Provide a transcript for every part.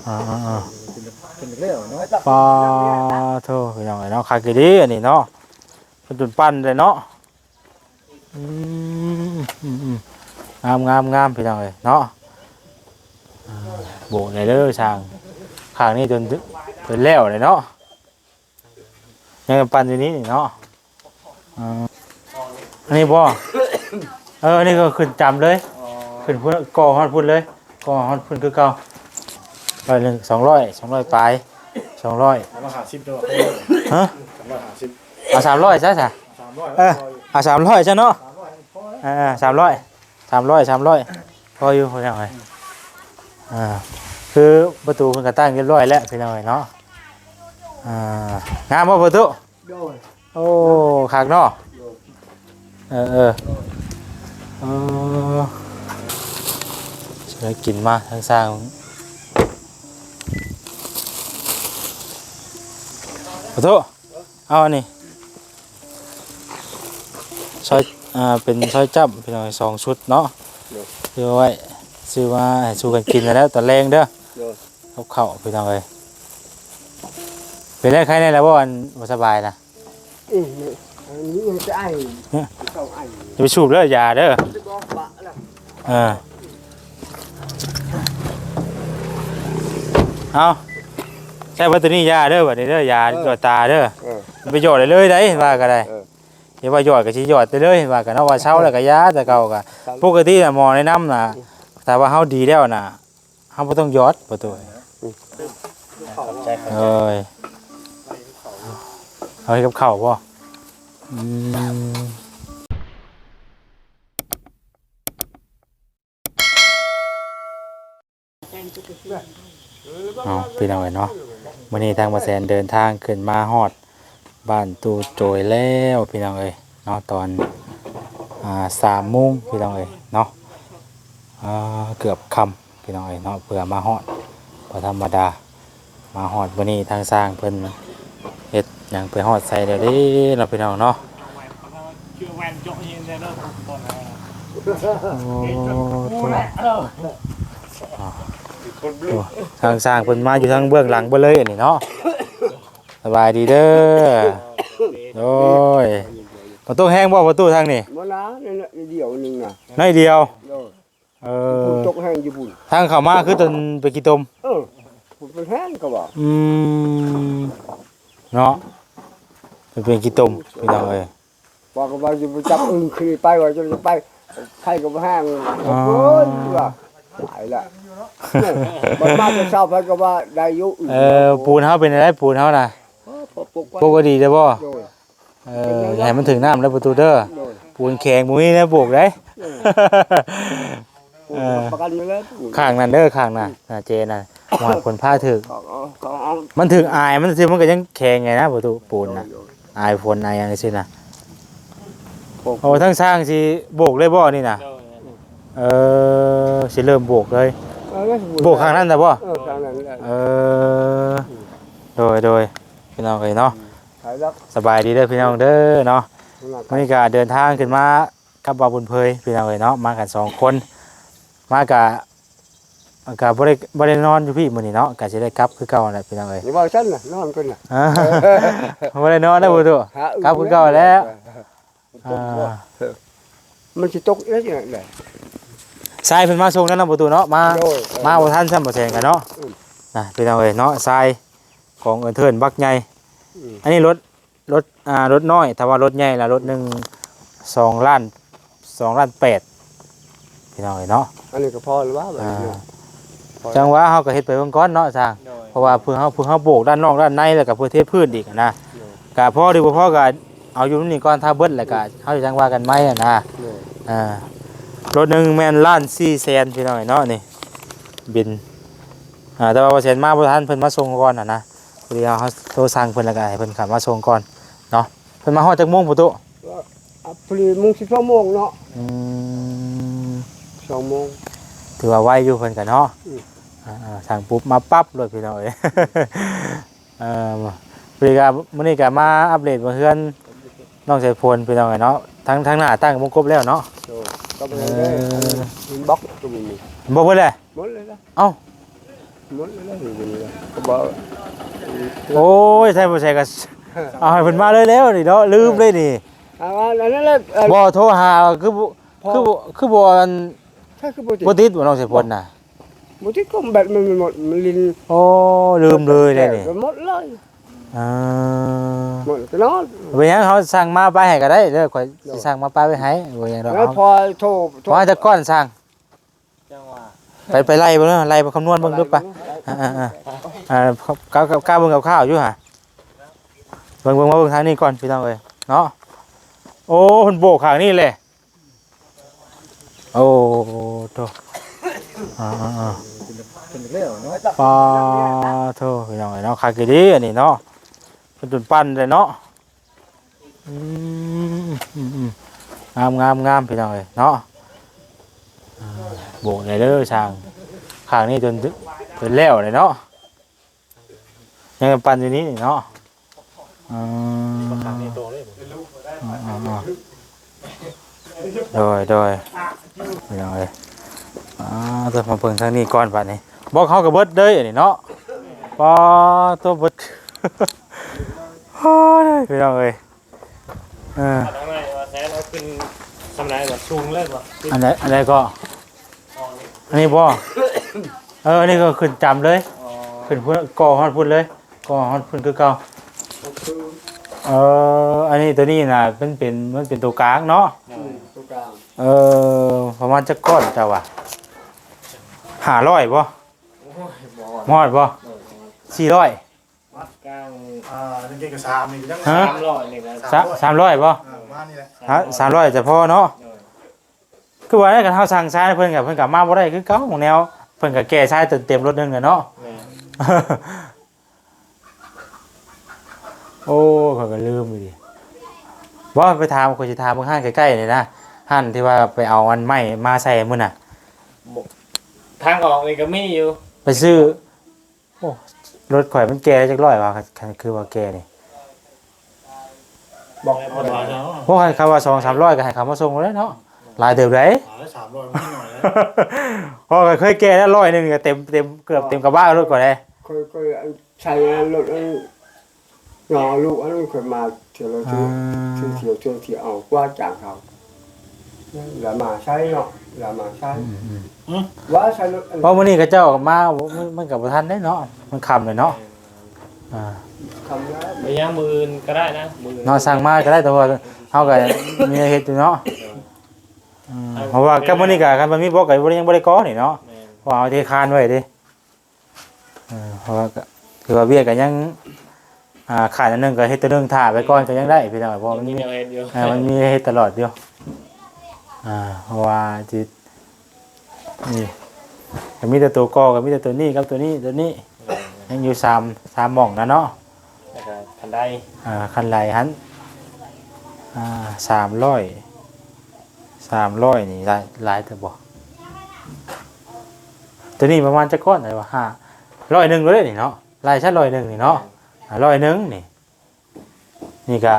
ອ່າໆໆ ເປັນແລ້ວເນາະ ປາໂທ ພີ່ນ້ອງເອີຍເນາະ ຄັກອີ່ຫຼີອັນນີ້ເນາະ ເປັນຕົ້ນປັນເດ້ເນາະ ອືມ ອືມໆ ງາມໆໆ ພີ່ນ້ອງເອີຍເນາະ ອ່າ ໂບກໄດ້ເດີຊ່າງ ຂ້າງນີ້ຈົນ ຈົນແລ້ວເລີຍເນາະ. ຍັງປັ່ນຢູ່ນີ້ເນາະ ເອີ ອັນນີ້ບໍ່ ເອີ ອັນນີ້ກໍຂຶ້ນຈຳເລີຍ ອໍ ຂຶ້ນພຸ້ນ ກໍຮອດພຸ້ນເລີຍ ກໍຮອດພຸ້ນຄືເກົ່າ ຮ້ອຍໜຶ່ງ ສອງຮ້ອຍ ສອງຮ້ອຍປາຍ ສອງຮ້ອຍ ສາມຮ້ອຍຫ້າສິບເດີ ຮະ ສາມຮ້ອຍຫ້າສິບ ເອົາສາມຮ້ອຍຊະ ສາມຮ້ອຍ ເອີ ເອົາສາມຮ້ອຍຊະເນາະ ສາມຮ້ອຍພໍ ເອີ ສາມຮ້ອຍ ສາມຮ້ອຍ ສາມຮ້ອຍ ພໍຢູ່ພີ່ນ້ອງເອີຍ ອ່າ ຄືປະຕູເພິ່ນກໍຕັ້ງຮຽບຮ້ອຍແລ້ວພີ່ນ້ອງເອີຍເນາະ ອ່າ ງາມບໍ່ປະຕູ? ໂດຍ ໂອ້ ຄັກເນາະ ໂດຍ ເອີໆ ເອີ ຊິໄດ້ກິນມາທາງຊ່າງ ປະຕູ ເອົາອັນນີ້ ຊອຍ ອ່າ ເປັນຊອຍຈ້ຳ ພີ່ນ້ອງ ສອງຊຸດເນາະ ໂດຍ ຊື້ໄວ້ ຊື້ມາໃຫ້ສູ່ກັນກິນແລ້ວຕອນແລງເດີ ໂດຍ ກັບເຂົ້າ ພີ່ນ້ອງເອີຍ ເປັນໄດ້ໄຄແດ່ແລ້ວບໍ່ ອັນບໍ່ສະບາຍນະ? ອືມ ອັນນີ້ມັນຈະໄອ ເອີ ເຂົ້າໄອ ຢ່າໄປສູບເດີ ຢາເດີ ຊິບອກບະລະ ເອີ ເອົາ ໃຊ້ເບິດໂຕນີ້ຢາເດີ ບັດນີ້ເດີ ຢາ ເອີ ຢອດຕາເດີ ເອີ ໄປຢອດໄດ້ເລີຍໄດ໋ ວ່າກໍໄດ້ ເອີ ເຮັດວ່າຢອດກໍຊິຢອດໄດ້ເລີຍ ວ່າກັນເນາະ ວ່າເຊົາແລ້ວກໍຢາ ແຕ່ເກົ່າກໍ ເອີ ປົກກະຕິນະ ໝໍແນະນຳນະ ອືມ ຖ້າວ່າເຮົາດີແລ້ວນະ ເຮົາບໍ່ຕ້ອງຢອດປະຕູ ອືມ ເອີຍ ເອົາເຮັດກັບເຂົ້າບໍ່? ອືມ ເອົາ ພີ່ນ້ອງເອີຍເນາະ ມື້ນີ້ທາງບ່າວແສນເດີນທາງຂຶ້ນມາຮອດບ້ານຕູ້ໂຈຍແລ້ວ ພີ່ນ້ອງເອີຍເນາະ ຕອນ ອ່າ ສາມໂມງ ພີ່ນ້ອງເອີຍເນາະ ອ່າ ເກືອບຄ່ຳ ພີ່ນ້ອງເອີຍເນາະ ເພື່ອມາຮອດ ບໍ່ທຳມະດາ ມາຮອດມື້ນີ້ທາງຊ່າງເພິ່ນເຮັດຫຍັງໄປຮອດໃສແລ້ວເດ້ເນາະ ພີ່ນ້ອງເນາະ ໂອ້ ທາງຊ່າງເພິ່ນມາຢູ່ທາງເບື້ອງຫຼັງເບິດເລີຍອັນນີ້ເນາະ ສະບາຍດີເດີ ໂດຍ ປະຕູແຮງບໍ່ ປະຕູທາງນີ້ ບໍ່ນາ ໜ້ອຍດຽວໜຶ່ງນະ ໜ້ອຍດຽວ ໂດຍ ເອີ ຝົນຕົກແຮງຢູ່ພຸ້ນ ທາງເຂົ້າມາຄືຕົນເປັນຂີ້ຕົມ ເອີ ຝົນເປັນແຮງກໍວ່າ ອືມ ເນາະ ເປັນ ເປັນຂີ້ຕົມ ພີ່ນ້ອງເອີຍ ວ່າກໍວ່າຈະໄປຈັບອຶ່ງຄືນໄປ ວ່າຈະໄປ ໄຟກໍບໍ່ແຮງ ອໍ ໂອ້ຍ ວ່າຕາຍລະ ບັດມາແຕ່ເຊົ້າໄປກໍວ່າໄດ້ຢູ່ ເອີ ປູນເຮົາເປັນຈັ່ງໃດ ປູນເຮົານະ ເອີ ປົກ ປົກ ປົກກໍດີເດ້ບໍ່? ໂດຍ ເອີ ຢ່າໃຫ້ມັນຖືກນ້ຳເດີປະຕູເດີ ໂດຍ ປູນແຂງບໍ່ມີແນວໂບກເດ້ ເອີ ເອີ ປະກັນຢູ່ແລ້ວ ຂ້າງນັ້ນເດີ ຂ້າງນັ້ນ ໜ້າເຈນະ ວ່າຝົນຟ້າຖືກ ເອົາ ເອົາ ເອົາ ມັນຖືກອາຍ ມັນ ມັນກໍຍັງແຂງໄງນະປະຕູ ປູນນະ ໂດຍ ອາຍຝົນອາຍຫຍັງຊີ້ນະ ໂອ້ ທາງຊ່າງຊິໂບກເລີຍບໍ່ນີ້ນະ? ໂດຍ ເອີ ຊິເລີ່ມໂບກເລີຍ ເອີ ໂບກຂ້າງນັ້ນນະບໍ່? ເອີ ຂ້າງນັ້ນແຫຼະ ເອີ ໂດຍ ໂດຍ ພີ່ນ້ອງເອີຍເນາະ ອືມ ສະບາຍດີເດີພີ່ນ້ອງເດີເນາະ ມື້ນີ້ກໍເດີນທາງຂຶ້ນມາກັບບ່າວບຸນເຜີຍ ພີ່ນ້ອງເອີຍເນາະ ມາກັນສອງຄົນ ມາກະ ກະບໍ່ໄດ້ ບໍ່ໄດ້ນອນຢູ່ພີ້ມື້ນີ້ເນາະ ກະຊິໄດ້ກັບຄືເກົ່າຫັ້ນແຫຼະພີ່ນ້ອງເອີຍ ຢ່າເວົ້າຊັ້ນນະ ນອນເພິ່ນນະ ບໍ່ໄດ້ນອນເດີປະຕູ ກັບຄືເກົ່າແລ້ວ ອ່າ ມັນຊິຕົກແລ້ວຈັ່ງໃດ ຊາຍເພິ່ນມາສົ່ງແລ້ວເນາະປະຕູເນາະ ມາ ໂດຍ ມາບໍ່ທັນຊ້ຳບໍ່ແຊງກັນເນາະ ອືມ ນະ ພີ່ນ້ອງເອີຍເນາະ ຊາຍຂອງເອີເທີນບັກໃຫຍ່ ອືມ ອັນນີ້ລົດ ລົດ ອ່າ ລົດນ້ອຍ ຖ້າວ່າລົດໃຫຍ່ລະລົດໜຶ່ງສອງລ້ານ ສອງລ້ານແປດ ພີ່ນ້ອງເອີຍເນາະ ອັນນີ້ກໍພໍແລ້ວວ່າ ອ່າ ຈັ່ງວ່າເຮົາກໍເຮັດໄປເບິ່ງກ່ອນເນາະຊ່າງ ໂດຍ ເພາະວ່າເພື່ອເຮົາ ເພື່ອເຮົາໂບກດ້ານນອກດ້ານໃນ ແລ້ວກໍເພື່ອເທພື້ນອີກນະ ໂດຍ ກະພໍຫຼືບໍ່ພໍກະເອົາຢູ່ນີ້ກ່ອນ ຖ້າເບິດແລ້ວກະເຮົາຈັ່ງວ່າກັນໃໝ່ຫັ້ນນະ ໂດຍ ອ່າ ລົດໜຶ່ງແມ່ນລ້ານສີ່ແສນ ພີ່ນ້ອງເອີຍເນາະ ນີ້ບິນ ອ່າ ແຕ່ວ່າບ່າວແສນມາບໍ່ທັນ ເພິ່ນມາສົ່ງກ່ອນຫັ້ນນະ ພໍດີເຮົາ ເຮົາໂທສັ່ງເພິ່ນ ແລ້ວກໍໃຫ້ເພິ່ນເຂົ້າມາສົ່ງກ່ອນເນາະ ເພິ່ນມາຮອດຈັກໂມງປະຕູ? ອ່າ ພໍດີໂມງ ສິບສອງໂມງເນາະ ອືມ ສອງໂມງ ຖືວ່າໄວຢູ່ເພິ່ນກໍເນາະ ອືມ ອ່າໆ ສັ່ງປຸບມາປັບໂລດ ພີ່ນ້ອງເອີຍ ເອີ ພໍດີກໍມື້ນີ້ກໍມາອັບເດດເບິ່ງເຮືອນນ້ອງສາຍຝົນ ພີ່ນ້ອງເອີຍເນາະ ທັງ ທັງໜ້າຕັ້ງວົງກົບແລ້ວເນາະ ໂດຍ ກໍບໍ່ໄດ້ ເອີ ອິນບັອກກໍບໍ່ມີ ບໍ່ເບິດແລ້ວ ໝົດເລີຍລະ ເອົ້າ ໝົດແລ້ວນີ້ ກໍບໍ່ ໂອ້ຍ ໃສ່ບໍ່ໃສ່ກໍ ເອີ ເອົາໃຫ້ເພິ່ນມາເລີຍແລ້ວນີ້ເນາະ ລືມເລີຍນີ້ ອ່າ ອັນນັ້ນແຫຼະ ເອີ ບໍ່ໂທຫາ ຄືບໍ່ ພໍ ຄືບໍ່ ຄືບໍ່ອັນ ໃຊ່ ຄືບໍ່ຕິດ ບໍ່ຕິດບໍ່ ນ້ອງສາຍຝົນນະ? ບໍ່ຕິດ ກໍແບດມັນໝົດ ມັນຫຼິ້ນ ໂອ້ ລືມເລີຍແຫຼະນີ້ ໝົດເລີຍ ອ່າ ໝົດກໍນອນ ເປັນຫຍັງ ເຮົາສັ່ງມາປາຍໃຫ້ກໍໄດ້ເດີ ຂ້ອຍຊິສັ່ງມາປາຍໄວ້ໃຫ້ ບໍ່ຫຍັງດອກ ແລ້ວ ເຮົາ ພໍໂທ ໂທ ວ່າແຕ່ກ່ອນສັ່ງ ຈັ່ງວ່າ ໄປ ໄປໄລ່ເບິ່ງເນາະ ໄລ່ໄປຄຳນວນເບິ່ງດູປະ ອ່າໆໆ ອ່າ ກະ ກະ ກະເບິ່ງຄາວໆຢູ່ຫາ ເບິ່ງ ເບິ່ງ ມາເບິ່ງທາງນີ້ກ່ອນພີ່ນ້ອງເອີຍເນາະ ໂອ້ ເພິ່ນໂບກຂ້າງນີ້ແຫຼະ ໂອ້ໂທ້ ອ່າໆໆ ເປັນແລ້ວເນາະ ປາໂທ້ ພີ່ນ້ອງເອີຍເນາະ ຄັກອີ່ຫຼີອັນນີ້ເນາະ ເປັນຕົ້ນປັນເດ້ເນາະ ອືມ ອືມ ງາມ ງາມ ງາມ ພີ່ນ້ອງເອີຍເນາະ ອ່າ ໂບກໄດ້ເດີຊ່າງ ຂ້າງນີ້ຈົນ ຈົນແລ້ວເລີຍເນາະ ຍັງປັນຢູ່ນີ້ເນາະ ອືມ ໂດຍ ໂດຍ ພີ່ນ້ອງເອີຍ ອ່າ ເດີ ມາເບິ່ງທາງນີ້ກ່ອນບາດນີ້ ບລັອກເຮົາກໍເບິດເລີຍອັນນີ້ເນາະ ປາໂທ້ ເບິດ ໂອ້ຍ ພີ່ນ້ອງເອີຍ ເອີ ອັນນັ້ນວ່າແຊນເອົາຂຶ້ນສ່ຳໃດ ວ່າສູງເລີຍບໍ່ ອັນໃດ ອັນໃດກໍ ອັນນີ້ບໍ່ ເອີ ອັນນີ້ກໍຂຶ້ນຈຳເລີຍ ອໍ ຂຶ້ນພຸ້ນ ກໍຮອດພຸ້ນເລີຍ ກໍຮອດພຸ້ນຄືເກົ່າ ເອີ ອັນນີ້ ໂຕນີ້ນະ ມັນເປັນ ມັນເປັນໂຕກາງເນາະ ໂຕກາງ ເອີ ປະມານຈັກກ້ອນເຈົ້າວ່າ ຫ້າຮ້ອຍບໍ່? ໂອ້ຍ ບໍ່ຮອດບໍ່? ສີ່ຮ້ອຍ ວັດກາງ ອ່າ ກາງສາມນີ້ກໍຍັງ ຮະ? ສາມຮ້ອຍນີ້ກໍ ສາມ ສາມຮ້ອຍບໍ່? ອ່າ ປະມານນີ້ແຫຼະ ຮະ? ສາມຮ້ອຍຈະພໍເນາະ ໂດຍ ຄືວ່າແຫຼະ ຄັນເຮົາສັ່ງຊາຍເພິ່ນກໍ ເພິ່ນກໍມາບໍ່ໄດ້ຄືເກົ່າ ແນວເພິ່ນກໍແກ່ຊາຍເຕັມ ເຕັມລົດໜຶ່ງແຫຼະເນາະ ແມ່ນ ໂອ້ ຂ້ອຍກໍລືມອີ່ຫຼີ ບໍ່ ໄປຖາມ ຂ້ອຍຊິຖາມເບິ່ງຮ້ານໃກ້ໆນີ້ນະ ຮ້ານທີ່ວ່າໄປເອົາອັນໄມ້ມາໃສ່ມື້ນະ ບໍ່ ທາງອອກນີ້ກໍມີຢູ່ ໄປຊື້ ໂອ້ ລົດຂ້ອຍມັນແກ່ຈັກຮ້ອຍວະ ຄັນ ຄັນຄືວ່າແກ່ນີ້ ບອກ ໂອ້ ຄັນວ່າສອງສາມຮ້ອຍກໍໃຫ້ເຂົາມາສົ່ງໂລດເນາະ ຫຼາຍເຕີບໃດ໋ ສາມຮ້ອຍມັນໜ້ອຍແລ້ວ ເພາະວ່າເຄີຍແກ່ແລ້ວຮ້ອຍໜຶ່ງກໍເຕັມ ເຕັມ ເກືອບເຕັມກະບະລົດຂ້ອຍເດ້ ຂ້ອຍ ຂ້ອຍໃຊ້ລົດອັນ ນ້ອງລູກອັນນັ້ນຂ້ອຍມາເທື່ອລະເທື່ອ ອ່າ ເທື່ອ ເທື່ອ ເທື່ອ ເທື່ອ ເອົາກວ່າຈ້າງເຂົາ ລະມາໃຊ້ເນາະ ລະມາໃຊ້ ອືມ ອືມ ວ່າໃຊ້ລົດອັນ ເພາະມື້ນີ້ເຂົາເຈົ້າມາ ມັນ ມັນກໍບໍ່ທັນເດ້ເນາະ ມັນຄ່ຳແລ້ວເນາະ ອ່າ ຄ່ຳແລ້ວ ໄປຍາມມື້ອື່ນກໍໄດ້ນະ ມື້ອື່ນເນາະ ສັ່ງມາກໍໄດ້ ແຕ່ວ່າເຮົາກໍມີແນວເຮັດຢູ່ເນາະ ເອີ ອືມ ເພາະວ່າກັບມື້ນີ້ກໍ ຄັນບໍ່ມີບລັອກກໍບໍ່ໄດ້ ຍັງບໍ່ໄດ້ກໍ່ນີ້ເນາະ ແມ່ນ ເພາະວ່າເຮົາເທຄານໄວ້ເດ້ ເອີ ເພາະວ່າກໍ ຄືວ່າວຽກກໍຍັງ ອ່າ ຂາດອັນໜຶ່ງກໍເຮັດຕົວໜຶ່ງຖ້າໄວ້ກ່ອນກໍຍັງໄດ້ພີ່ນ້ອງ ເພາະວ່າມັນມີແນວເຮັດຢູ່ ເອີ ມັນມີເຮັດຕະຫຼອດຢູ່ ອ່າ ເພາະວ່າຊິ ນີ້ ກໍມີແຕ່ຕົວກໍ່ ກໍມີແຕ່ຕົວນີ້ກັບຕົວນີ້ ຕົວນີ້ ເອີ ຍັງຢູ່ສາມ ສາມໝ່ອງນະເນາະ ແລ້ວກໍຄັນໄດ ອ່າ ຄັນໄດຫັ້ນ ອ່າ ສາມຮ້ອຍ ສາມຮ້ອຍນີ້ຫຼາຍ ຫຼາຍແຕ່ບໍ່? ຕົວນີ້ປະມານຈັກກ້ອນໄດ້ວະ? ຫ້າ ຮ້ອຍໜຶ່ງເລີຍນີ້ເນາະ ຫຼາຍຊະ ຮ້ອຍໜຶ່ງນີ້ເນາະ ແມ່ນ ອ່າ ຮ້ອຍໜຶ່ງນີ້ ນີ້ກະ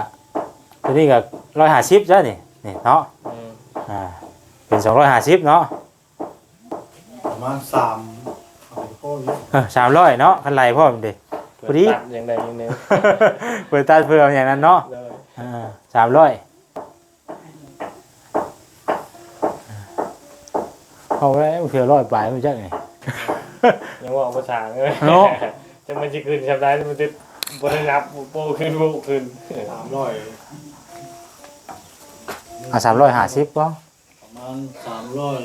ຕົວນີ້ກະຮ້ອຍຫ້າສິບຊະນີ້ ນີ້ເນາະ ອືມ ອ່າ ເປັນສອງຮ້ອຍຫ້າສິບເນາະ ປະມານສາມ ເອົາໄປພໍຢູ່ ເອີ ສາມຮ້ອຍເນາະ ຄັນໄລ່ພ້ອມເດ້ ພໍດີ ຕັດຢ່າງໃດຢ່າງໜຶ່ງ ເປີດຕັດເພື່ອຫຍັງນັ້ນເນາະ ໂດຍ ອ່າ ສາມຮ້ອຍ ເອົາໄວ້ເທື່ອຮ້ອຍປາຍ ບໍ່ຈັກນີ້ ຍັງເວົ້າບໍ່ຊ່າງເລີຍເນາະ ຈັກມັນຊິຂຶ້ນຊ່ຳໃດ ມັນຈະບໍ່ໄດ້ນັບ ໂປ້ຂຶ້ນ ໂປ້ຂຶ້ນ ສາມຮ້ອຍ ອ່າ ສາມຮ້ອຍຫ້າສິບບໍ່? ປະມານສາມຮ້ອຍ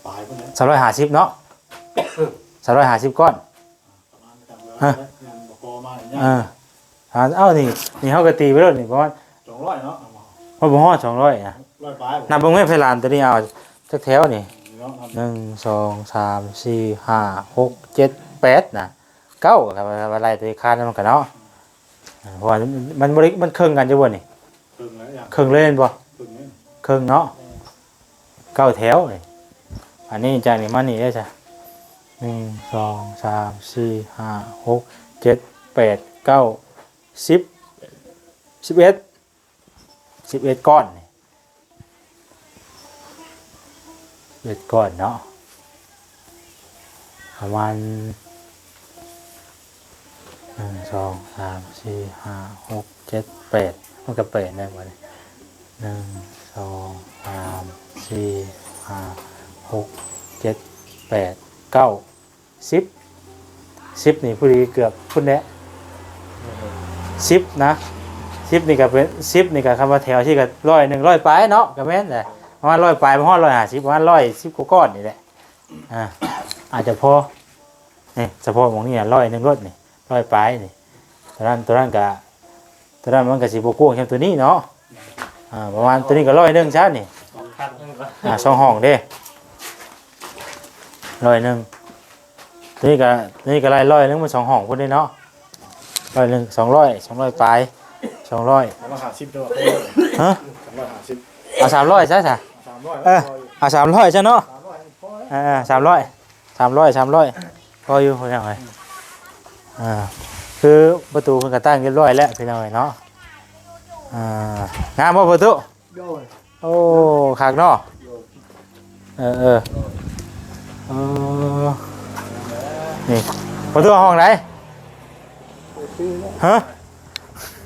ປາຍພຸ້ນແຫຼະ ສາມຮ້ອຍຫ້າສິບເນາະ ສາມຮ້ອຍຫ້າສິບກ້ອນ ປະມານນັ້ນແຫຼະ ຮະ ຍັງບໍ່ພໍມານີ້ ເອີ ອ່າ ເອົ້າ ນີ້ ນີ້ເຮົາກໍຕີໄປໂລດນີ້ ປະມານສອງຮ້ອຍເນາະ ຮອດບໍ່ຮອດສອງຮ້ອຍນະ ຮ້ອຍປາຍ ນັບເບິ່ງແມ່ນໃສ່ຫຼານຕົວນີ້ ເອົາຈັກແຖວນີ້ ນີ້ເນາະ ໜຶ່ງ ສອງ ສາມ ສີ່ ຫ້າ ຫົກ ເຈັດ ແປດນະ ເກົ້າ ກໍໄລ່ຕົວຄານນຳກັນເນາະ ເພາະວ່າມັນບໍ່ໄດ້ ມັນເຄິ່ງກັນຢູ່ບໍ່ນີ້? ເຄິ່ງແລ້ວ ເຄິ່ງເລີຍແມ່ນບໍ່? ເຄິ່ງເລີຍ ເຄິ່ງເນາະ ເກົ້າແຖວນີ້ ອັນນີ້ຈາກນີ້ມານີ້ເດ້ຊະ ໜຶ່ງ ສອງ ສາມ ສີ່ ຫ້າ ຫົກ ເຈັດ ແປດ ເກົ້າ ສິບ ສິບເອັດ ສິບເອັດກ້ອນນີ້ ສິບເອັດກ້ອນເນາະ ປະມານ ໜຶ່ງ ສອງ ສາມ ສີ່ ຫ້າ ຫົກ ເຈັດ ແປດ ມັນກໍແປດແລ້ວບັດນີ້ ໜຶ່ງ ສອງ ສາມ ສີ່ ຫ້າ ຫົກ ເຈັດ ແປດ ເກົ້າ ສິບ ສິບນີ້ພໍດີເກືອບພຸ້ນແຫຼະ ສິບນະ ສິບນີ້ກໍເປັນ ສິບນີ້ກໍ ຄັນວ່າແຖວຊີ້ກໍຮ້ອຍໜຶ່ງ ຮ້ອຍປາຍເນາະ ກໍແມ່ນແຫຼະ ປະມານຮ້ອຍປາຍ ບໍ່ຮອດຮ້ອຍຫ້າສິບ ປະມານຮ້ອຍສິບກວ່າກ້ອນນີ້ແຫຼະ ອ່າ ອາດຈະພໍ ນີ້ ສະເພາະໝ່ອງນີ້ນະ ຮ້ອຍໜຶ່ງໂລດນີ້ ຮ້ອຍປາຍນີ້ ຕົວນັ້ນ ຕົວນັ້ນກະ ຕົວນັ້ນມັນກະຊິບໍ່ກວ້າງສ່ຳຕົວນີ້ເນາະ ອ່າ ປະມານຕົວນີ້ກະຮ້ອຍໜຶ່ງຊະນີ້ ສອງຂັ້ນ ອ່າ ສອງຫ້ອງເດ້ ຮ້ອຍໜຶ່ງ ຕົວນີ້ກະ ຕົວນີ້ກະໄລ່ຮ້ອຍໜຶ່ງ ມັນສອງຫ້ອງພຸ້ນເດ້ເນາະ ຮ້ອຍໜຶ່ງ ສອງຮ້ອຍ ສອງຮ້ອຍປາຍ ສອງຮ້ອຍ ສາມຮ້ອຍຫ້າສິບເດີ ຮະ ສາມຮ້ອຍຫ້າສິບ ເອົາສາມຮ້ອຍຊະຊະ ສາມຮ້ອຍ ເອີ ເອົາສາມຮ້ອຍຊະເນາະ ສາມຮ້ອຍພໍແລ້ວ ເອີ ເອີ ສາມຮ້ອຍ ສາມຮ້ອຍ ສາມຮ້ອຍ ພໍຢູ່ພີ່ນ້ອງເອີຍ ອ່າ ຄືປະຕູເພິ່ນກໍຕັ້ງຮຽບຮ້ອຍແລ້ວພີ່ນ້ອງເອີຍເນາະ ອ່າ ງາມບໍ່ປະຕູ? ໂດຍ ໂອ້ ຄັກເນາະ ໂດຍ ເອີ ເອີ ເອີ ນີ້ປະຕູຫ້ອງໃດ? ຮະ?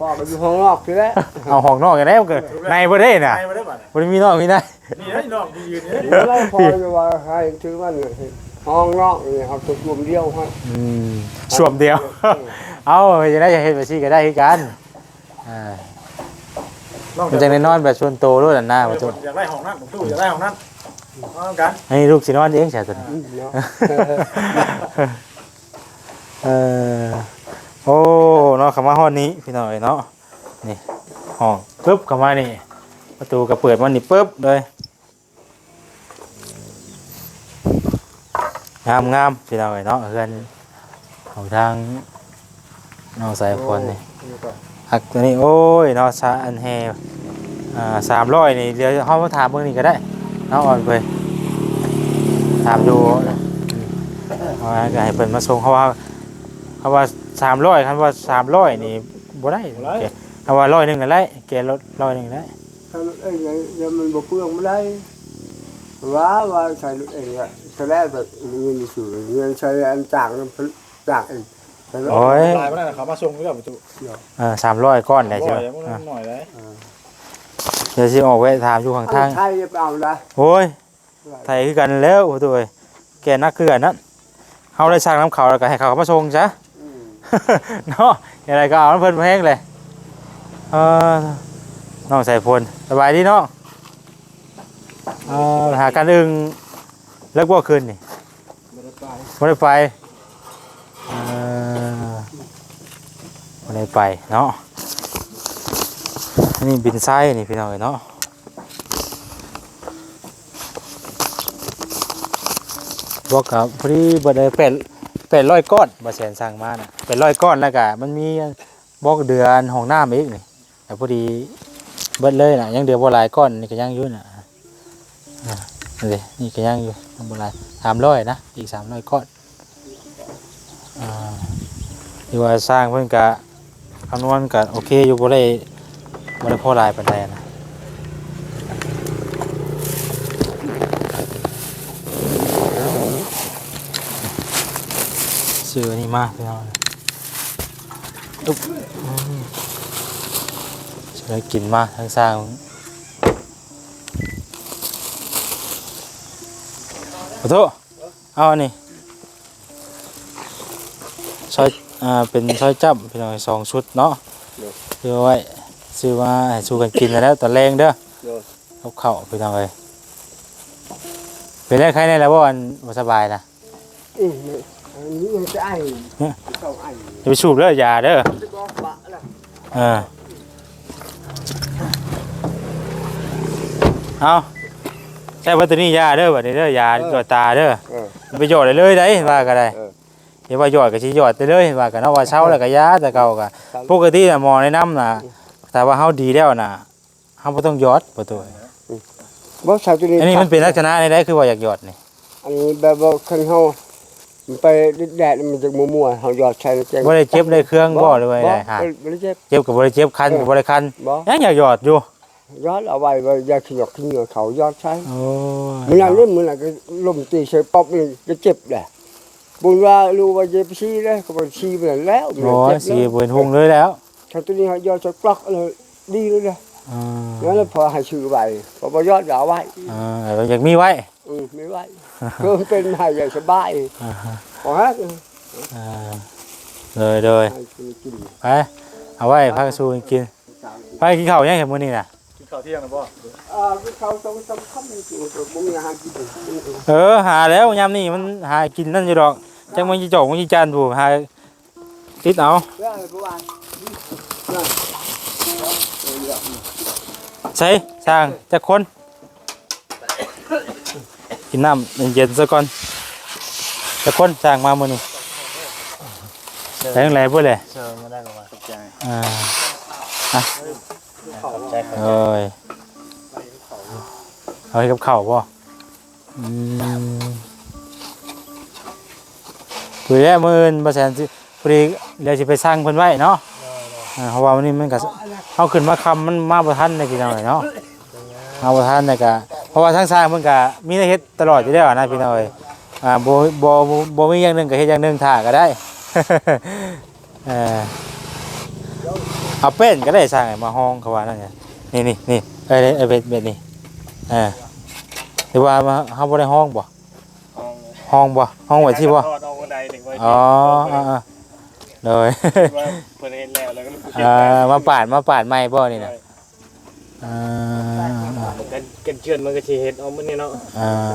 ພໍ່ກໍຢູ່ຫ້ອງນອກພີ້ແຫຼະ ເອົາຫ້ອງນອກຈັ່ງໃດ ໃນບໍ່ໄດ້ນະ ໃນບໍ່ໄດ້ບາດ ບໍ່ໄດ້ມີນອກມີໃນ ນີ້ໄດ໋ນ້ອງທີ່ຢືນນີ້ ນີ້ລະ ພໍ່ຢູ່ວ່າໃຫ້ຖືມັນ ຫ້ອງນອກນີ້ເຮົາຕົກລວມດຽວຫັ້ນ ອືມ ລວມດຽວ ເອີ ເອົາ ເຮັດຈັ່ງໃດ ຢາກເຮັດແບບຊີ້ກໍໄດ້ຄືກັນ ອ່າ ນ້ອງ ມັນຈັ່ງໄດ້ນອນແບບສ່ວນໂຕໂລດຫັ້ນນາ ປະຕູ ຢາກໄດ້ຫ້ອງນັ້ນ ປະຕູ ຢາກໄດ້ຫ້ອງນັ້ນ ເອົານຳກັນ ອັນນີ້ລູກຊິນອນເອງຊະຕົວນີ້ ອືມ ເນາະ ເອີ ໂອ້ ເນາະ ເຂົ້າມາຮອດນີ້ພີ່ນ້ອງເອີຍເນາະ ນີ້ ຫ້ອງ ປຶບ ເຂົ້າມານີ້ ປະຕູກໍເປີດມານີ້ ປຶບ ເລີຍ ງາມໆ ພີ່ນ້ອງເອີຍເນາະ ເຮືອນຂອງທາງນ້ອງສາຍຝົນນີ້ ໂອ້ ອັກ ອັນນີ້ ໂອ້ຍ ເນາະ ສາ ອັນແຮ່ ອ່າ ສາມຮ້ອຍນີ້ ດຽວເຮົາມາຖາມເບິ່ງນີ້ກໍໄດ້ເນາະ ອ່ອນເພິ່ນ ຖາມດູ ອືມ ເອົາ ກໍໃຫ້ເພິ່ນມາສົ່ງ ເພາະວ່າ ເພາະວ່າສາມຮ້ອຍ ຄັນວ່າສາມຮ້ອຍນີ້ບໍ່ໄດ້ ບໍ່ໄດ້ ຄັນວ່າຮ້ອຍໜຶ່ງກໍໄດ້ ແກ່ລົດຮ້ອຍໜຶ່ງໄດ້ ໃຊ້ລົດເອງໄດ້ ແລ້ວມັນບໍ່ເປືອງບໍ່ໄດ້ ວ່າ ວ່າໃຊ້ລົດເອງລະ ສະແລະແບບເງິນຊື່ ເງິນໃຊ້ອັນຈ້າງ ຈ້າງເອງ ໂອ້ຍ ຫຼາຍປານນັ້ນເຂົາມາສົ່ງຢູ່ແລ້ວປະຕູ ເອີ ສາມຮ້ອຍກ້ອນໄດ້ ສາມຮ້ອຍ ຊິ ມັນໜ້ອຍໄດ໋ ອ່າ ດຽວຊິອອກແວະຖາມຢູ່ຂ້າງທາງ ໄທໄປເອົາລະ ໂອ້ຍ ໄທຄືກັນແລ້ວປະຕູເອີຍ ແກ່ໜັກຄືກັນນັ້ນ ເຮົາໄດ້ສັ່ງນຳເຂົາ ແລ້ວກໍໃຫ້ເຂົາມາສົ່ງຊະ ອືມ ເນາະ ຈັ່ງໃດກໍເອົານຳເພິ່ນແພງແຫຼະ ເອີ ນ້ອງສາຍຝົນ ສະບາຍດີນ້ອງ ເອີ ຫາກັນອຶ່ງເລິກບໍ່ຄືນນີ້? ບໍ່ໄດ້ໄປ ບໍ່ໄດ້ໄປ ເອີ ບໍ່ໄດ້ໄປເນາະ ອັນນີ້ບິນໄຊນີ້ພີ່ນ້ອງເອີຍເນາະ ບອກກໍພໍດີເບິດໄດ້ແປດ ແປດຮ້ອຍກ້ອນ ບ່າວແສນສັ່ງມານະ ແປດຮ້ອຍກ້ອນ ແລ້ວກໍມັນມີບອກເດືອນຫ້ອງນ້ຳອີກນີ້ ແລ້ວພໍດີເບິດເລີຍນະ ຍັງເຫຼືອບໍ່ຫຼາຍກ້ອນ ນີ້ກໍຍັງຢູ່ນະ ອ່າ ນີ້ເດ້ ນີ້ກໍຍັງຢູ່ ຍັງບໍ່ຫຼາຍ ສາມຮ້ອຍນະ ອີກສາມຮ້ອຍກ້ອນ ອ່າ ທີ່ວ່າຊ່າງເພິ່ນກະຄຳນວນກະໂອເຄຢູ່ ບໍ່ໄດ້ ບໍ່ໄດ້ພໍຫຼາຍປານໃດນະ ຊື້ອັນນີ້ມາພີ່ນ້ອງ ອຶບ ອືມ ຊື້ໄດ້ກິນມາ ທາງຊ່າງ ຂໍໂທດ ເອົາອັນນີ້ ຊອຍ ອ່າ ເປັນຊອຍຈ້ຳ ພີ່ນ້ອງ ສອງຊຸດເນາະ ໂດຍ ຊື້ໄວ້ ຊື້ມາໃຫ້ສູ່ກັນກິນແລ້ວຕອນແລງເດີ ໂດຍ ກັບເຂົ້າ ພີ່ນ້ອງເອີຍ ເປັນໄດ້ໄຄແດ່ແລ້ວບໍ່ ອັນບໍ່ສະບາຍນະ? ອືມ ອັນນີ້ມັນຈະໄອ ເອີ ເຂົາໄອ ຢ່າໄປສູບເດີ ຢາເດີ ຈະບອກປະລະ ເອີ ເອົາ ໃຊ້ເບິດໂຕນີ້ຢາເດີ ບັດນີ້ເດີ ຢາ ເອີ ຢອດຕາເດີ ເອີ ໄປຢອດໄດ້ເລີຍໄດ໋ ວ່າກໍໄດ້ ເອີ ເຫັນວ່າຢອດກໍຊິຢອດໄດ້ເລີຍ ວ່າກໍເນາະ ວ່າເຊົາແລ້ວກໍຢາ ແຕ່ເກົ່າກໍ ເອີ ປົກກະຕິນະ ໝໍແນະນຳນະ ຖ້າວ່າເຮົາດີແລ້ວນະ ເຮົາບໍ່ຕ້ອງຢອດປະຕູ ອືມ ບໍ່ ເຊົາໂຕນີ້ ອັນນີ້ມັນເປັນລັກສະນະໃດ ຄືວ່າຢາກຢອດນີ້? ອັນນີ້ແບບວ່າຄັນເຮົາໄປແດດໆ ມັນຈະມົວໆ ເຮົາຢອດໃສ່ແລ້ວ ບໍ່ໄດ້ເຈັບໄດ້ເຄືອງບໍ່ ຫຼືວ່າໃດ? ບໍ່ ບໍ່ໄດ້ເຈັບ ເຈັບກໍບໍ່ໄດ້ເຈັບ ຄັນກໍບໍ່ໄດ້ຄັນ ບໍ່ ຍັງຢາກຢອດຢູ່ ຢອດເອົາໄວ້ ວ່າຢາກຂະຫຍອກຂະເຫຍື້ອເຂົາ ຢອດໃສ່ ໂອ້ຍ ມື້ນັ້ນເດ້ ມື້ນັ້ນກໍລົ້ມຕີໃສ່ປັອບນີ້ ກໍເຈັບແຫຼະ ບຸນວ່າລູກວ່າເຈັບຊີ້ເດ້ ກໍບໍ່ຊີ້ແມ່ນແລ້ວ ໂອ້ຍ ຊີ້ບໍ່ເຫັນຮຸ່ງເລີຍແລ້ວ ຖ້າຕົວນີ້ເຮົາຢອດຈະກລັກເລີຍ ດີເລີຍເດ້ ອ່າ ນັ້ນແຫຼະ ພໍໃຫ້ຊື້ໄວ້ ພໍບໍ່ຢອດກໍເອົາໄວ້ ອ່າ ຢາກມີໄວ້ ອື ມີໄວ້ ເພື່ອເປັນໃຫ້ຢ່າງສະບາຍ ອ່າ ພໍແຮງ ອ່າ ໂດຍ ໂດຍ ໃຫ້ກິນ ໄປ ເອົາໄວ້ພາສູ່ກິນ ໄປກິນເຂົ້າຫຍັງມື້ນີ້ນະ? ກິນເຂົ້າທ່ຽງນະບໍ່? ເອີ ກິນເຂົ້າສອງສາມຄຳ ບໍ່ມີອາຫານກິນ ເອີ ຫາແລ້ວ ຍາມນີ້ມັນຫາກິນນັ້ນຢູ່ດອກ ຈັກມັນຊິຈອກມັນຊິຈານຜູ້ຫາຕິດເອົາ ໃສຊ່າງ ຈັກຄົນ? ກິນນ້ຳເຢັນໆຊະກ່ອນ ຈັກຄົນຊ່າງມາມື້ນີ້ ໄດ້ຫຼາຍບໍ່ແຫຼະ? ເຊີນມາໄດ້ປະມານ ຂອບໃຈ ອ່າ ອ່ະ ຂອບໃຈ ໂອ້ຍ ເອົາເຮັດກັບເຂົ້າບໍ່? ອືມ ຜູ້ໃດມື້ອື່ນບໍ່ແສນຊິ ພໍດີ ດຽວຊິໄປສັ່ງເພິ່ນໄວ້ເນາະ ເອີ ເພາະວ່າມື້ນີ້ມັນກໍ ເຮົາຂຶ້ນມາຄ່ຳ ມັນມາບໍ່ທັນເດ້ພີ່ນ້ອງເອີຍເນາະ ມາບໍ່ທັນ ແລ້ວກໍ ເພາະວ່າທາງຊ່າງເພິ່ນກໍມີແນວເຮັດຕະຫຼອດຢູ່ແລ້ວນະພີ່ນ້ອງເອີຍ ອ່າ ບໍ່ ບໍ່ ບໍ່ ບໍ່ມີຢ່າງໜຶ່ງກໍເຮັດຢ່າງໜຶ່ງຖ້າກໍໄດ້ ເອີ ເອົາແປ້ນກໍໄດ້ ຊ່າງໃຫ້ມາຮອງ ເຂົາວ່ານັ້ນ ນີ້ໆ ນີ້ ເອີ ເອີ ເປັນແບບນີ້ ເອີ ຫຼືວ່າເຮົາບໍ່ໄດ້ຮອງບໍ່? ຮອງ ຮອງບໍ່? ຮອງໄວ້ທີ່ບໍ່? ອໍ ເອີ ໂດຍ ວ່າເພິ່ນເຮັດແລ້ວ ແລ້ວກໍເຮັດ ເອີ ມາປາດ ມາປາດໃໝ່ບໍ່ນີ້ນະ? ເອີ ກັນ ກັນເຈື່ອນມັນກໍຊິເຮັດອອກມື້ນີ້ເນາະ ເອີ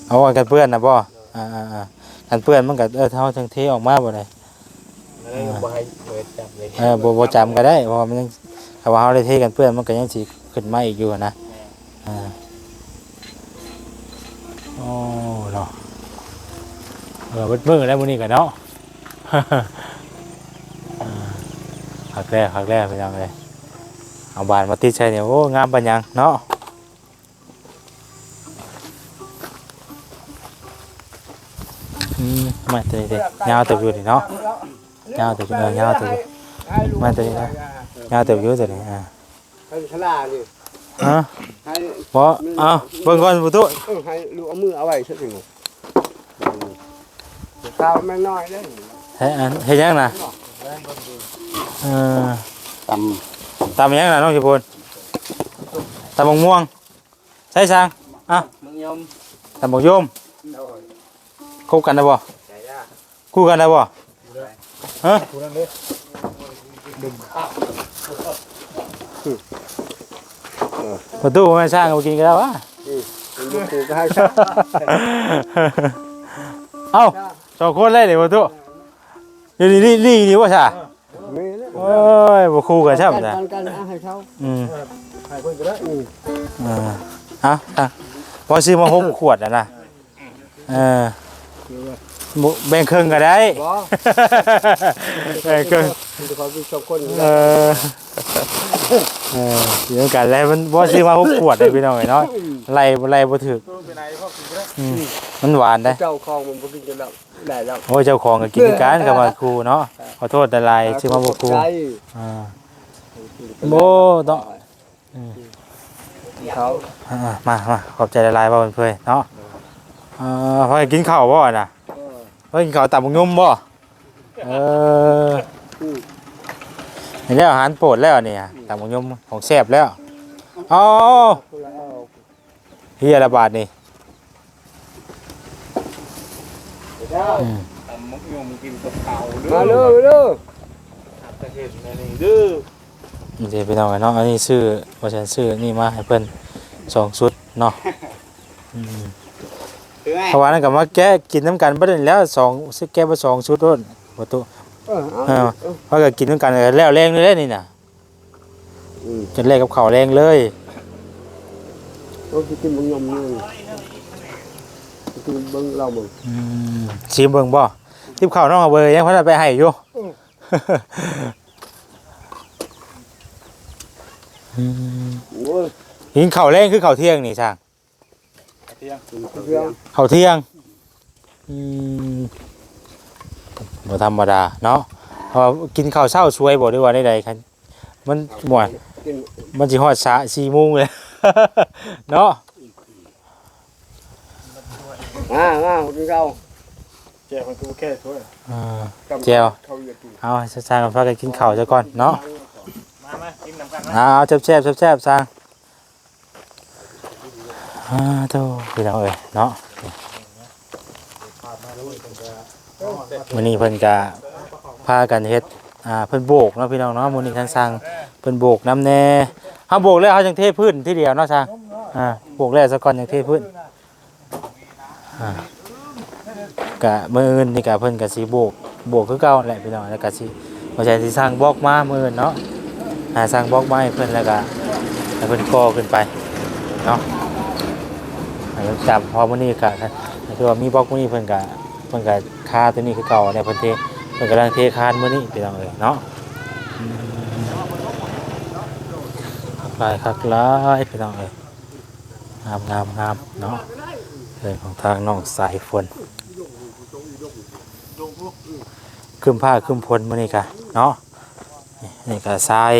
ເອົາກັນເປື້ອນນະບໍ່? ເອີ ເອີ ກັນເປື້ອນມັນກໍ ເອີ ເຮົາຈັ່ງເທອອກມາບໍ່ໄດ້ ເອີ ບໍ່ໃຫ້ ບໍ່ໃຫ້ຈັບເລີຍ ເອີ ບໍ່ ບໍ່ຈຳກໍໄດ້ ເພາະວ່າມັນຍັງ ຖ້າວ່າເຮົາໄດ້ເທກັນເປື້ອນ ມັນກໍຍັງຊິຂຶ້ນມາອີກຢູ່ນະ ເອີ ໂອ້ ເນາະ ເອີ ເບິດມື້ແລ້ວມື້ນີ້ກໍເນາະ ເອີ ຄັກແທ້ ຄັກແທ້ ພີ່ນ້ອງເອີຍ ເອົາບານມາຕິດໃສ່ນີ້ ໂອ້ ງາມປານຫຍັງເນາະ ອືມ ໄມ້ຕົວນີ້ເດ້ ຍາວເຕີບຢູ່ນີ້ເນາະ ຍາວເຕີບຢູ່ ເອີ ຍາວເຕີບຢູ່ ໄມ້ຕົວນີ້ນະ ຍາວເຕີບຢູ່ຕົວນີ້ ອ່າ ໃຫ້ຊະລານີ້ ຮະ ໃຫ້ ບໍ່ ເອົາ ເບິ່ງກ່ອນປະຕູ ເອີ ໃຫ້ລູກເອົາມືເອົາໄວ້ຊະ ເຮັດຫຍັງນະ? ເອີ ຕຳ ຕຳຫຍັງນະນ້ອງຊິພົນ? ຕຳບັກມ່ວງ ໃສ່ຊ່າງ ອ່ະ ບັກຍົມ ຕຳບັກຍົມ ໂດຍ ຄູ່ກັນໄດ້ບໍ່? ໄດ້ລະ ຄູ່ກັນໄດ້ບໍ່? ຮະ? ຄູ່ກັນເດ້ ປະຕູແມ່ນຊ່າງບໍ່ກິນກໍໄດ້ວະ ອືມ ມັນບໍ່ຄູ່ກໍໃຫ້ຊ່າງ ເອົ້າ ສອງຄົນເລີຍນີ້ປະຕູ ຢູ່ນີ້ ນີ້ ນີ້ ນີ້ບໍ່ຊະ? ແມ່ນແລ້ວ ໂອ້ຍ ບໍ່ຄູ່ກັນຊ້ຳນະ ກັນ ກັນ ເອົາໃຫ້ເຂົາ ອືມ ໃຫ້ເພິ່ນກໍໄດ້ ອືມ ເອີ ເອົາ ພໍຊື້ມາຫົກຂວດນະ ເອີ ບໍ່ ແບ່ງເຄິ່ງກໍໄດ້ ບໍ່ ແບ່ງເຄິ່ງ ມັນຈະຂໍກິນສອງຄົນ ເອີ ເອີ ຢູ່ນຳກັນແລ້ວ ມັນບໍ່ ຊື້ມາຫົກຂວດເດ້ພີ່ນ້ອງເອີຍເນາະ ໄລ່ ໄລ່ບໍ່ຖືກ ອືມ ມັນຫວານເດ້ ເຈົ້າຂອງມັນບໍ່ກິນກັນແລ້ວ ໄດ້ແລ້ວ ໂອ້ຍ ເຈົ້າຂອງກໍກິນຄືກັນ ເອີ ຄຳວ່າຄູ່ເນາະ ຂໍໂທດຫຼາຍໆ ຊື້ມາບໍ່ຄູ່ ອ່າ ໂອ້ ຕ້ອງ ເຂົາ ອ່າ ມາ ມາ ຂອບໃຈຫຼາຍໆ ເວົ້າເພິ່ນເນາະ ເອີ ພໍກິນເຂົ້າບໍ່ນະ? ເອີ ພໍກິນເຂົ້າ ຕຳບັກຫຍົມບໍ່? ເອີ ອືມ ນີ້ແຫຼະ ອາຫານໂປດແລ້ວນີ້ ຕຳບັກຫຍົມ ຂອງແຊບແລ້ວ ເອົາ ເອົາ ເຮີຍລະບາດນີ້ ອືມ ຕຳບັກຫຍົມກິນກັບເຂົ້າເດີ ມາເດີ ມາເດີ ຫາກະເຫັນອັນນີ້ເດີ ນີ້ພີ່ນ້ອງເນາະ ອັນນີ້ຊື້ ວ່າຊັ້ນ ຊື້ນີ້ມາໃຫ້ເພິ່ນສອງຊຸດເນາະ ອືມ ເພາະວ່ານັ້ນກໍມາແກະກິນນຳກັນເບິດນີ້ແຫຼະ ສອງ ຊື້ແກະເບິດສອງຊຸດໂລດ ປະຕູ ເອີ ເອົາ ເອີ ເຮົາກໍກິນນຳກັນແລ້ວແລງນີ້ແຫຼະນີ້ນະ ອືມ ຈົນແລກກັບເຂົ້າແລງເລີຍ ໂອ້ຍ ກິນບັກຫຍ້ອມນີ້ ກິນເບິ່ງລາວເບິ່ງ ອືມ ຊີມເບິ່ງບໍ່ ຕິບເຂົ້ານ້ອງເບີຍັງພັນໄປໃຫ້ຢູ່ ອືມ ອືມ ໂອ້ຍ ກິນເຂົ້າແລງຄືເຂົ້າທ່ຽງນີ້ຊ່າງ ເຂົ້າທ່ຽງ ເຂົ້າທ່ຽງ ອືມ ບໍ່ທຳມະດາເນາະ ເພາະວ່າກິນເຂົ້າເຊົ້າສວຍບໍ່ ຫຼືວ່າໃດໆ ຄັນ ມັນ ໂອ້ຍ ມັນຊິຮອດສາມສີ່ໂມງແລ້ວເນາະ ມາ ມາ ກິນເຂົ້າ ແຈ່ວມັນຄືບໍ່ແກ່ຖ້ວຍ ອ່າ ແຈ່ວ ເຂົ້າເຫຼືອກິນ ເອົາ ໃຫ້ຊ່າງໆ ພາກັນກິນເຂົ້າຊະກ່ອນເນາະ ມາ ມາກິນນຳກັນ ເອົາ ແຊບໆ ແຊບໆ ຊ່າງ ອ່າ ໂທ້ ພີ່ນ້ອງເອີຍເນາະ ມື້ນີ້ເພິ່ນກະພາກັນເຮັດ ອ່າ ເພິ່ນໂບກເນາະພີ່ນ້ອງເນາະ ມື້ນີ້ທາງຊ່າງເພິ່ນໂບກນຳແດ່ ເຮົາໂບກແລ້ວເຮົາຈັ່ງເທພື້ນທີດຽວເນາະຊ່າງ ອ່າ ໂບກແລ້ວຊະກ່ອນຈັ່ງເທພື້ນ ອ່າ ກະມື້ອື່ນນີ້ກະເພິ່ນກະຊິໂບກ ໂບກຄືເກົ່າແຫຼະພີ່ນ້ອງ ແລ້ວກະຊິ ບໍ່ໃຊ່ຊິສັ່ງບລັອກມາມື້ອື່ນເນາະ ອ່າ ສັ່ງບລັອກມາໃຫ້ເພິ່ນ ແລ້ວກະໃຫ້ເພິ່ນກໍ່ຂຶ້ນໄປເນາະ ໃຫ້ມັນຈຳ ເພາະມື້ນີ້ກະ ຄືວ່າມີບລັອກມື້ນີ້ເພິ່ນກະ ເພິ່ນກະຄາຕົວນີ້ຄືເກົ່າແຫຼະ ເພິ່ນເທ ເພິ່ນກຳລັງເທຄານມື້ນີ້ພີ່ນ້ອງເອີຍເນາະ ອືມ ຄັກຫຼາຍ ຄັກຫຼາຍ ພີ່ນ້ອງເອີຍ. ງາມໆໆ ເນາະ ເຮືອນຂອງທາງນ້ອງສາຍຝົນ ຄຶ້ມຟ້າຄຶ້ມຝົນມື້ນີ້ກະເນາະ ນີ້ ນີ້ກະຊາຍ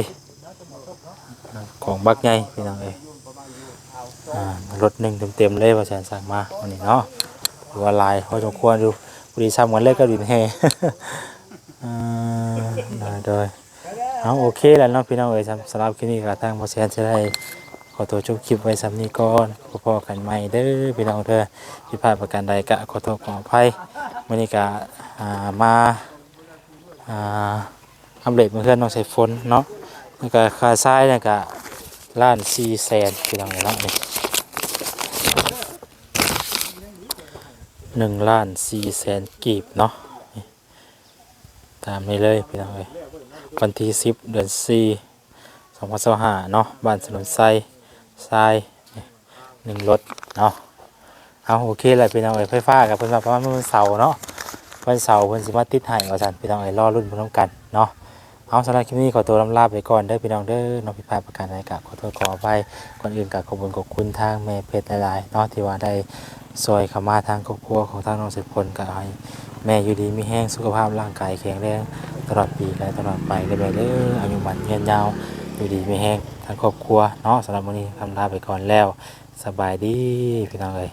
ຂອງບັກໃຫຍ່ພີ່ນ້ອງເອີຍ ອ່າ ລົດໜຶ່ງເຕັມໆເລີຍວ່າຊັ້ນ ສັ່ງມາມື້ນີ້ເນາະ ຖືວ່າຫຼາຍພໍສົມຄວນຢູ່ ພໍດີຊ່ຳກັນເລີຍກັບດິນແຮ່ ອ່າ ໂດຍ ເອົາ ໂອເຄແລ້ວເນາະພີ່ນ້ອງເອີຍ ສຳ ສຳລັບຄລິບນີ້ກະທາງບໍ່ແຊນຊິໄດ້ຂໍໂຕຈົບຄລິບໄວ້ຊ່ຳນີ້ກ່ອນ ພໍ້ກັນໃໝ່ເດີພີ່ນ້ອງເດີ ຜິດພາດປະການໃດກະຂໍໂທດຂໍອະໄພ ມື້ນີ້ກະ ອ່າ ມາ ອ່າ ອັບເດດເມືອງເຮືອນນ້ອງສາຍຝົນເນາະ ແລ້ວກະຄ່າຊາຍນີ້ກະລ້ານສີ່ແສນພີ່ນ້ອງເອີຍເນາະ ນີ້ ໜຶ່ງລ້ານສີ່ແສນກີບເນາະ ນີ້ ຕາມນີ້ເລີຍພີ່ນ້ອງເອີຍ ວັນທີສິບ ເດືອນສີ່ ສອງພັນຊາວຫ້າເນາະ ບ້ານສະໜົນໄຊ ຊາຍ ນີ້ ໜຶ່ງລົດເນາະ ເອົາ ໂອເຄແລ້ວພີ່ນ້ອງເອີຍ ໄຟຟ້າກະເພິ່ນວ່າປະມານວັນເສົາເນາະ ວັນເສົາເພິ່ນຊິມາຕິດໃຫ້ວ່າຊັ້ນ ພີ່ນ້ອງເອີຍ ລໍລຸ້ນໄປນຳກັນເນາະ ເອົາ ສຳລັບຄລິບນີ້ຂໍໂຕລຳລາໄປກ່ອນເດີພີ່ນ້ອງເດີເນາະ ຜິດພາດປະການໃດກະຂໍໂທດຂໍອະໄພ ກ່ອນອື່ນກະຂອບຄຸນຂອບຄຸນທາງແມ່ເພັດຫຼາຍໆເນາະ ທີ່ວ່າໄດ້ຊ່ອຍເຂົ້າມາທາງຄອບຄົວຂອງທາງນ້ອງສາຍຝົນ ກະໃຫ້ແມ່ຢູ່ດີມີແຮງ ສຸຂະພາບຮ່າງກາຍແຂງແຮງຕະຫຼອດປີ ແລະ ຕະຫຼອດໄປເດີແມ່ເດີ ອາຍຸໝັ້ນຍືນຍາວ ຢູ່ດີມີແຮງທາງຄອບຄົວເນາະ ສຳລັບມື້ນີ້ລຳລາໄປກ່ອນແລ້ວ ສະບາຍດີພີ່ນ້ອງເອີຍ.